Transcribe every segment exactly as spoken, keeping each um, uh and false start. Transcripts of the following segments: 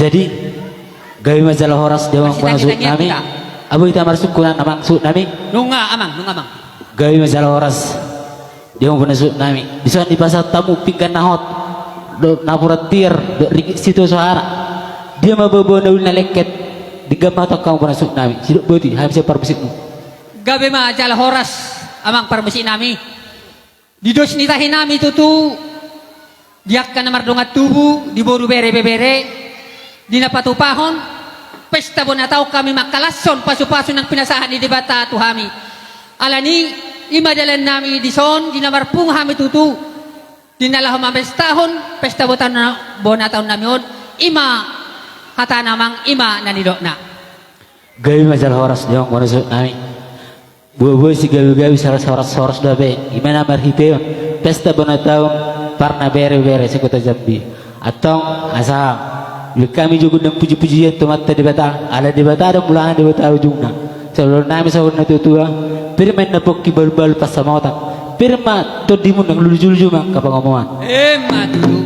Jadi, gabe ma jala horas di hamu amang bona suhut nami. Abo hita marsungkun amang suhut nami. Nunga amang, nunga amang. Gabe ma jala horas di hamu bona suhut nami. Dison dipasahat hamu pinggan na hot, dohot napuran tiar, dohot ringgit sitio soara. Dia ma boaboa na uli na lengket. Denggan ma tong hamu bona suhut nami. Sidok boti, hami sian parmusikmu. Gabe ma jala horas amang parmusik nami. Di dos ni tahi nami tutu, di angka na mardongan tubu, di boru, bere, ibebere, di na patupahon pesta bona taon, hami mangkalashon pasupasu nang pinasahat ni Debata tu hami. Alani i ma dalan nami dison, di na marpungu hami tutu, di na laho mamestahon pesta bona taon, bona taon nami on. I ma hatana amang, i ma na nidokna. Gabe ma jala horas di hamu bona suhut nami. Boaboa sigabegabe, sala horas-horas dope, i ma na marhitehon pesta bona taon Parna Bere-bere se-Kota Jambi. Antong asa hami jugundang puji-pujian tu Amanta Debata, ala Debata do mulana, Debata ujungna. Songon nidok nami songon natuatua: Pir ma inna pongki, balun-balun pansamotan, pir ma tondimu nang lujuluju ma angka pangomoan. Emma tutu.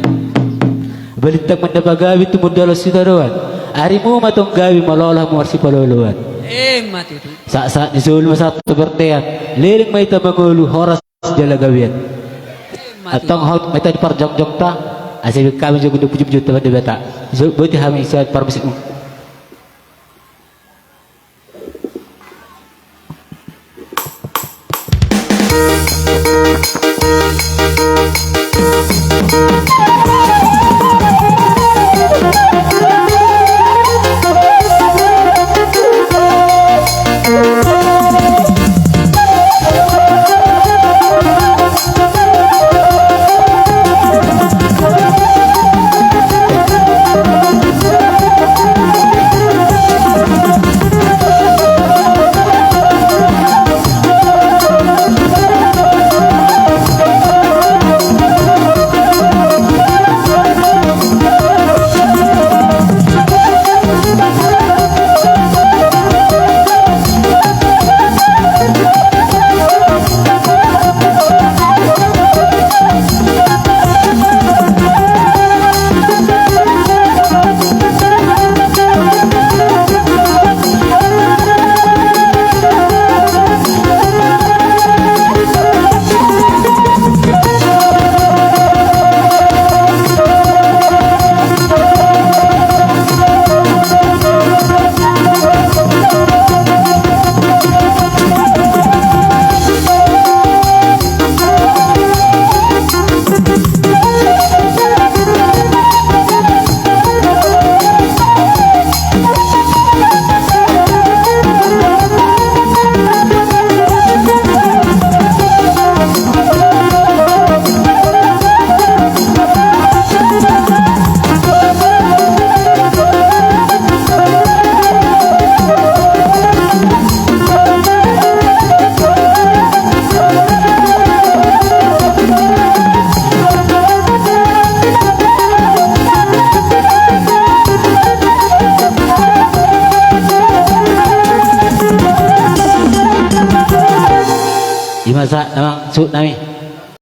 Balintang ma inna pagabe, tumundalhon sitadoan, arimu ma tong gabe molo hamu marsipaloaloan. Emma tutu. Sahat-sahat ni solu ma sahat tu bontean, leleng ma hita mangolu, horas jala gabean. Emma tutu. Antong hot ma hita di parjongjongta, asa hami jugundang puji-pujian tu Amanta Debata. Sidok boti hami sian parmusikmu. I ma sahat amang suhut nami.